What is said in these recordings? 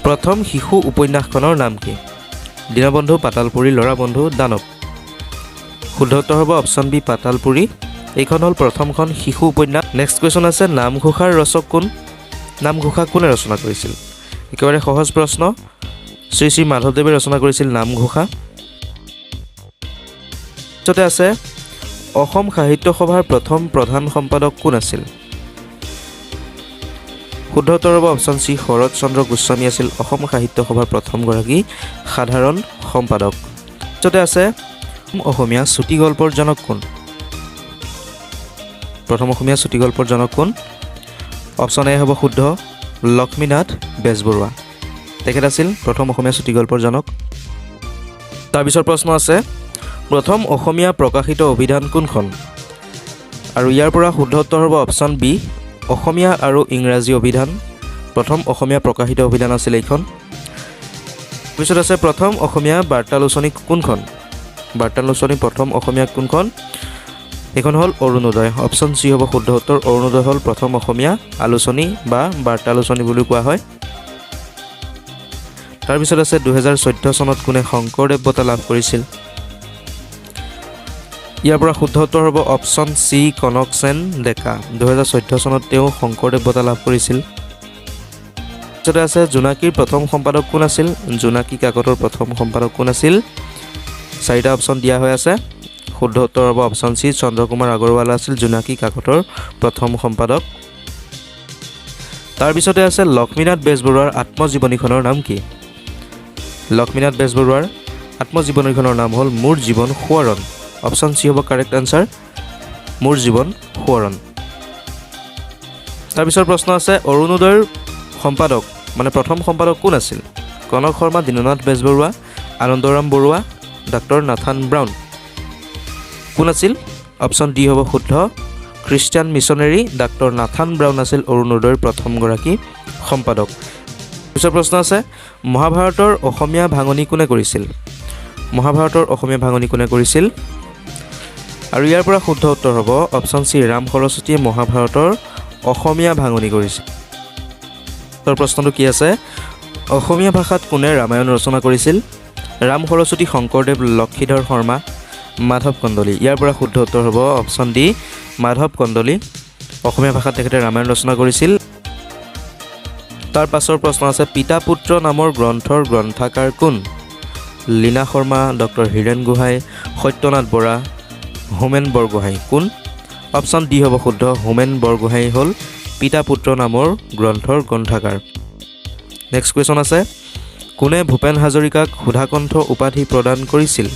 প্ৰথম শিশু উপন্যাসখনৰ নাম কি? দীনবন্ধু, পাতালপুৰী, ল'ৰাবন্ধু, দানৱ। শুদ্ধ উত্তৰ হ'ব অপশ্যন বি, পাতালপুৰী। এইখন হ'ল প্ৰথমখন শিশু উপন্যাস। নেক্সট কুৱেশ্যন আছে, নামঘোষাৰ ৰচক কোন? নামঘোষা কোনে ৰচনা কৰিছিল? একেবাৰে সহজ প্ৰশ্ন। শ্ৰী শ্ৰী মাধৱদেৱে ৰচনা কৰিছিল নামঘোষা। পিছতে আছে, অসম সাহিত্য সভাৰ প্ৰথম প্ৰধান সম্পাদক কোন আছিল? শুদ্ধ উত্তৰ হ'ব অপশ্যন চি, শৰৎ চন্দ্ৰ গোস্বামী আছিল অসম সাহিত্য সভাৰ প্ৰথমগৰাকী সাধাৰণ সম্পাদক। পিছতে আছে, অসমীয়া চুটিগল্পৰ জনক কোন? প্ৰথম অসমীয়া চুটিগল্পৰ জনক কোন? অপশ্যন এ হ'ব শুদ্ধ, লক্ষ্মীনাথ বেজবৰুৱা। তেখেত আছিল প্ৰথম অসমীয়া চুটিগল্পৰ জনক। তাৰপিছৰ প্ৰশ্ন আছে, প্ৰথম অসমীয়া প্ৰকাশিত অভিধান কোনখন? আৰু ইয়াৰ পৰা শুদ্ধ উত্তৰ হ'ব অপশ্যন বি, অসমীয়া আৰু ইংৰাজী অভিধান। প্ৰথম অসমীয়া প্ৰকাশিত অভিধান আছিল এইখন। পিছত আছে, প্ৰথম অসমীয়া বাৰ্তালোচনী কোনখন? বাৰ্তালোচনী প্ৰথম অসমীয়া কোনখন? এইখন হ'ল অৰুণোদয়। অপশ্যন চি হ'ব শুদ্ধ উত্তৰ। অৰুণোদয় হ'ল প্ৰথম অসমীয়া আলোচনী বা বাৰ্তালোচনী বুলি কোৱা হয়। তাৰপিছত আছে, 2014 চনত কোনে শংকৰদেৱ বঁটা লাভ কৰিছিল? ইয়াৰ পৰা শুদ্ধ উত্তৰ হ'ব অপশ্যন চি, কনক সেন ডেকা। 2014 চনত তেওঁ শংকৰদেৱ বঁটা লাভ কৰিছিল। পিছতে আছে, জোনাকীৰ প্ৰথম সম্পাদক কোন আছিল? জোনাকী কাকতৰ প্ৰথম সম্পাদক কোন আছিল? চাৰিটা অপশ্যন দিয়া হৈ আছে। শুদ্ধ উত্তৰ হ'ব অপশ্যন চি, চন্দ্ৰকুমাৰ আগৰৱালা আছিল জোনাকী কাকতৰ প্ৰথম সম্পাদক। তাৰপিছতে আছে, লক্ষ্মীনাথ বেজবৰুৱাৰ আত্মজীৱনীখনৰ নাম কি? লক্ষ্মীনাথ বেজবৰুৱাৰ আত্মজীৱনীখনৰ নাম হ'ল মোৰ জীৱন সোঁৱৰণ। অপশ্যন চি হ'ব কাৰেক্ট আনচাৰ, মোৰ জীৱন সোঁৱৰণ। তাৰপিছৰ প্ৰশ্ন আছে, অৰুণোদয়ৰ সম্পাদক মানে প্ৰথম সম্পাদক কোন আছিল? Kanak Sharma, Dinanath Bezbaruah, Anandaram Baruah, doctor Nathan Brown. কোন আছিল? অপশ্যন ডি হ'ব শুদ্ধ। Christian missionary doctor Nathan Brown আছিল অৰুণোদয়ৰ প্ৰথমগৰাকী সম্পাদক। পিছৰ প্ৰশ্ন আছে, মহাভাৰতৰ অসমীয়া ভাঙনি কোনে কৰিছিল? মহাভাৰতৰ অসমীয়া ভাঙনি কোনে কৰিছিল? আৰু ইয়াৰ পৰা শুদ্ধ উত্তৰ হ'ব অপশ্যন চি, ৰাম সৰস্বতীয়ে মহাভাৰতৰ অসমীয়া ভাঙনি কৰিছিল। উত্তৰ প্ৰশ্নটো কি আছে? অসমীয়া ভাষাত কোনে ৰামায়ণ ৰচনা কৰিছিল? ৰাম সৰস্বতী, শংকৰদেৱ, লক্ষীধৰ শৰ্মা, মাধৱ কন্দলী। ইয়াৰ পৰা শুদ্ধ উত্তৰ হ'ব অপশ্যন ডি, মাধৱ কন্দলী। অসমীয়া ভাষাত তেখেতে ৰামায়ণ ৰচনা কৰিছিল। তাৰ পাছৰ প্ৰশ্ন আছে, পিতা পুত্ৰ নামৰ গ্ৰন্থৰ গ্ৰন্থকাৰ কোন? লীনা শৰ্মা, ডক্টৰ হীৰেণ গোহাঁই, সত্যনাথ বৰা, হোমেন বৰগোহাঁই। কোন? অপশ্যন ডি হ'ব শুদ্ধ। হোমেন বৰগোহাঁই হ'ল পিতা পুত্ৰ নামৰ গ্ৰন্থৰ গ্ৰন্থকাৰ। নেক্সট কুৱেশ্যন আছে, কোনে ভূপেন হাজৰিকাক সুধাকণ্ঠ উপাধি প্ৰদান কৰিছিল?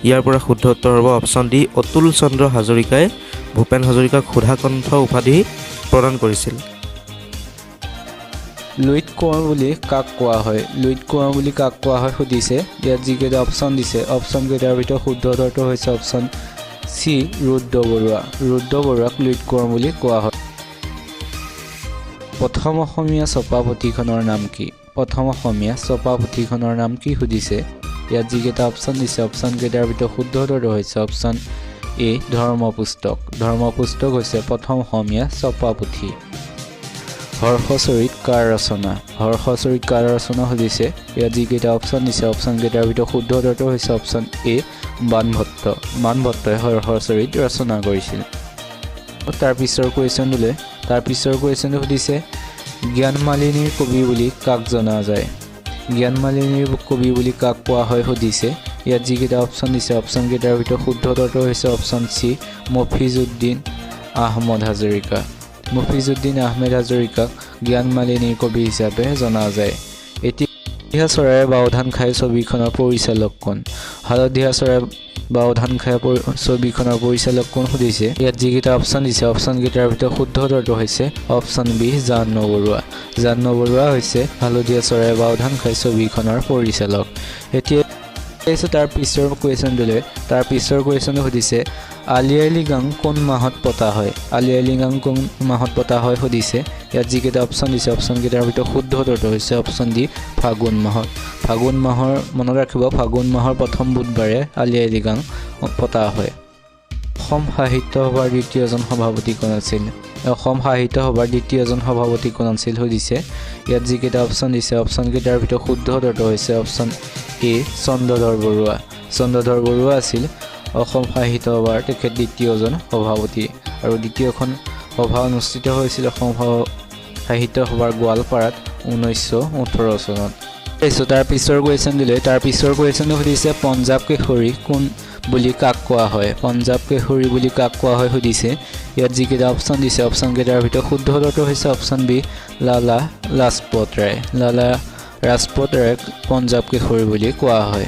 ইয়াৰ পৰা শুদ্ধ উত্তৰ হ'ব অপশ্যন ডি, অতুল চন্দ্ৰ হাজৰিকাই ভূপেন হাজৰিকাক সুধাকণ্ঠ উপাধি প্ৰদান কৰিছিল। লুইত কোঁৱৰ বুলি কাক কোৱা হয়? লুইত কোঁৱৰ বুলি কাক কোৱা হয় সুধিছে। ইয়াত যিকেইটা অপশ্যন দিছে, অপশ্যন কেইটাৰ ভিতৰত শুদ্ধ উত্তৰটো হৈছে অপশ্যন চি, ৰুদ্ৰ বৰুৱা। ৰুদ্ৰ বৰুৱাক লুইত কোঁৱৰ বুলি কোৱা হয়। প্ৰথম অসমীয়া ছপা পুথিখনৰ নাম কি? প্ৰথম অসমীয়া ছপা পুথিখনৰ নাম কি সুধিছে। ইয়াত যিকেইটা অপশ্যন দিছে, অপশ্যন কেইটাৰ ভিতৰত শুদ্ধ উত্তৰটো হৈছে অপশ্যন এ, ধৰ্মপুস্তক। ধৰ্মপুস্তক হৈছে প্ৰথম অসমীয়া ছপা পুথি। হৰ্ষচৰিত কাৰ ৰচনা? হৰ্ষচৰিত কাৰ ৰচনা সুধিছে। ইয়াত যিকেইটা অপশ্যন দিছে, অপশ্যন কেইটাৰ ভিতৰত শুদ্ধ উত্তৰটো হৈছে অপশ্যন এ, বাণভট্ট। বাণভট্টই হৰ্ষচৰিত ৰচনা কৰিছিল। তাৰ পিছৰ কুৱেশ্যনটো সুধিছে, জ্ঞানমালিনীৰ কবি বুলি কাক জনা যায়? জ্ঞানমালিনীৰ কবি বুলি কাক কোৱা হয় সুধিছে। ইয়াত যিকেইটা অপশ্যন দিছে, অপশ্যন কেইটাৰ ভিতৰত শুদ্ধ উত্তৰটো হৈছে অপশ্যন চি, মফিজুদ্দিন আহমদ হাজৰিকা। মফিজুদ্দিন আহমেদ হাজৰিকাক জ্ঞানমালিনীৰ কবি হিচাপে জনা যায়। এতিয়া চৰাইয়ে বাওধান খাই ছবিখনৰ পৰিচালক কোন? হালধীয়া চৰাই বাওধান খাই ছবিখনৰ পৰিচালক কোন সুধিছে। ইয়াত যিকেইটা অপশ্যন দিছে, অপশ্যন কেইটাৰ ভিতৰত শুদ্ধ উত্তৰটো হৈছে অপশ্যন বি, জাহ্নু বৰুৱা। জাহ্নু বৰুৱা হৈছে হালধীয়া চৰাই বাওধান খাই ছবিখনৰ পৰিচালক। এতিয়া আহিছোঁ তাৰ পিছৰ কুৱেশ্যনটোলৈ। তাৰ পিছৰ কুৱেশ্যনটো সুধিছে, আলি আই লৃগাং কোন মাহত পতা হয়? আলি আই লৃগাং কোন মাহত পতা হয় সুধিছে। ইয়াত যিকেইটা অপশ্যন দিছে, অপশ্যন কেইটাৰ ভিতৰত শুদ্ধ উত্তৰটো হৈছে অপশ্যন ডি, ফাগুন মাহত। ফাগুন মাহৰ, মনত ৰাখিব, ফাগুন মাহৰ প্ৰথম বুধবাৰে আলি আই লৃগাং পতা হয়। অসম সাহিত্য সভাৰ দ্বিতীয়জন সভাপতি কোন আছিল? অসম সাহিত্য সভাৰ দ্বিতীয়জন সভাপতি কোন আছিল সুধিছে। ইয়াত যিকেইটা অপশ্যন দিছে, অপশ্যনকেইটাৰ ভিতৰত শুদ্ধ উত্তৰটো হৈছে অপশ্যন এ, চন্দ্ৰধৰ বৰুৱা। চন্দ্ৰধৰ বৰুৱা আছিল অসম সাহিত্য সভাৰ তেখেত দ্বিতীয়জন সভাপতি আৰু দ্বিতীয়খন সভা অনুষ্ঠিত হৈছিল অসম সাহিত্য সভাৰ গোৱালপাৰাত 1918 চনত। আহিছোঁ তাৰ পিছৰ কুৱেশ্যনটোলৈ। তাৰ পিছৰ কুৱেশ্যনটো সুধিছে, পঞ্জাৱ কেশৰী কোন বুলি কাক কোৱা হয়? পঞ্জাৱ কেশৰী বুলি কাক কোৱা হয় সুধিছে। ইয়াত যিকেইটা অপশ্যন দিছে, অপশ্যনকেইটাৰ ভিতৰত শুদ্ধ উত্তৰটো হৈছে অপশ্যন বি, লালা লাজপত ৰায়। লালা ৰাজপত ৰায়ক পঞ্জাৱ কেশৰী বুলি কোৱা হয়।